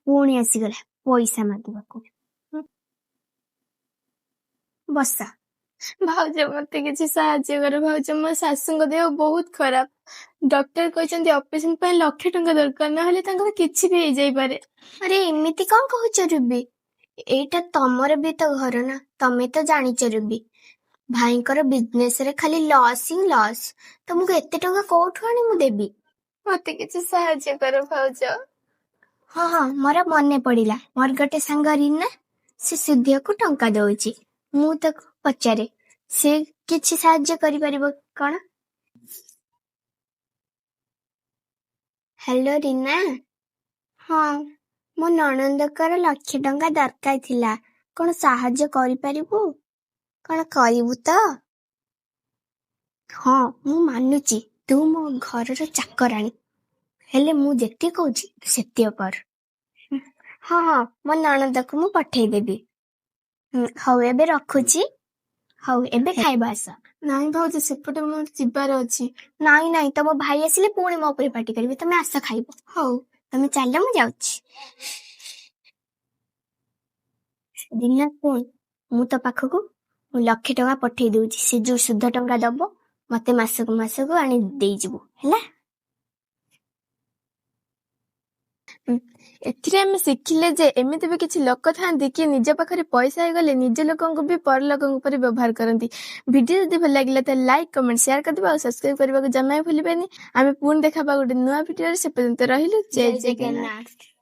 ପୁଣି ଆସିଗଲା ପଇସା ମାଗିବାକୁ। ବସ। ଭାଉଜ, ମତେ କିଛି ସାହାଯ୍ୟ କର ଭାଉଜ। ମୋ ଶାଶୁଙ୍କ ଦେହ ବହୁତ ଖରାପ। ଡକ୍ଟର କହିଛନ୍ତି ଅପରେସନ ପାଇଁ ଲକ୍ଷେ ଟଙ୍କା ଦରକାର, ନହେଲେ ତାଙ୍କର କିଛି ବି ହେଇଯାଇପାରେ। ଆରେ, ଏମିତି କଣ କହୁଛ ରୁବି? ଏଇଟା ତମର ବି ତ ଘର ନା, ତମେ ତ ଜାଣିଛ ରୁବି, ଭାଇଙ୍କର ବିଜନେସ ରେ ଖାଲି ଲସ୍ ହିଁ ଲସ୍। ତମକୁ ଏତେ ଟଙ୍କା କୋଉଠୁ ଆଣି ମୁଁ ଦେବି? ମତେ କିଛି ସାହାଯ୍ୟ କର ଭାଉଜ। ହଁ ହଁ, ମୋର ମନେ ପଡିଲା, ମୋର ଗୋଟେ ସାଙ୍ଗ ରୀନା, ସେ ସୁଧିଆକୁ ଟଙ୍କା ଦଉଛି। ମୁଁ ତାକୁ ପଚାରେ, ସେ କିଛି ସାହାଯ୍ୟ କରିପାରିବ କଣ। ହ୍ୟାଲୋ ରୀନା। ହଁ, ମୋ ନଣନ୍ଦଙ୍କର ଲକ୍ଷେ ଟଙ୍କା ଦରକାର ଥିଲା, କଣ ସାହାଯ୍ୟ କରିପାରିବୁ? କଣ କରିବୁ ତ? ହଁ, ମୁଁ ମାନୁଛି ତୁ ମୋ ଘରର ଚାକରାଣୀ, ହେଲେ ମୁଁ ଯେତିକି କହୁଛି ତୁ ସେତିକି କର। ହଁ ହଁ, ମୋ ନଣନ୍ଦକୁ ମୁଁ ପଠେଇଦେବି। ହଉ, ଏବେ ରଖୁଛି। ହଉ, ଏବେ ଖାଇବା ଆସ। ନାଇଁ ଭାଉଜ, ସେପଟେ ମୋର ଯିବାର ଅଛି। ନାଇଁ ନାଇଁ, ତମ ଭାଇ ଆସିଲେ ପୁଣି ମୋ ଉପରେ ପାଟି କରିବେ। ତମେ ଆସ ଖାଇବ। ହଉ। ତମେ ଚାଲ, ମୁଁ ଯାଉଛି। ଦିନ ଶୁଣ, ମୁଁ ତୋ ପାଖକୁ ମୁଁ ଲକ୍ଷେ ଟଙ୍କା ପଠେଇ ଦଉଛି। ସେ ଯୋଉ ସୁଧ ଟଙ୍କା ଦବ, ମତେ ମାସକୁ ମାସକୁ ଆଣି ଦେଇଯିବୁ, ହେଲା? ଏଥିରେ ଆମେ ଶିଖିଲେ ଯେ ଏମିତି ବି କିଛି ଲୋକ ଥାନ୍ତି କି ନିଜ ପାଖରେ ପଇସା ହେଇଗଲେ ନିଜ ଲୋକଙ୍କୁ ବି ପର ଲୋକଙ୍କ ପରି ବ୍ୟବହାର କରନ୍ତି। ଭିଡ଼ିଓ ଯଦି ଭଲ ଲାଗିଲା, ତାହେଲେ ଲାଇକ୍, କମେଣ୍ଟ, ସେୟାର କରିଦେବେ ଆଉ ସବସ୍କ୍ରାଇବ କରିବାକୁ ଜମା ବି ଭୁଲିବେନି। ଆମେ ପୁଣି ଦେଖା ହବା ଗୋଟେ ନୂଆ ଭିଡ଼ିଓରେ। ସେ ପର୍ଯ୍ୟନ୍ତ ରହିଲୁ। ଜୟ ଜଗନ୍ନାଥ। ଜଗନ୍ନାଥ।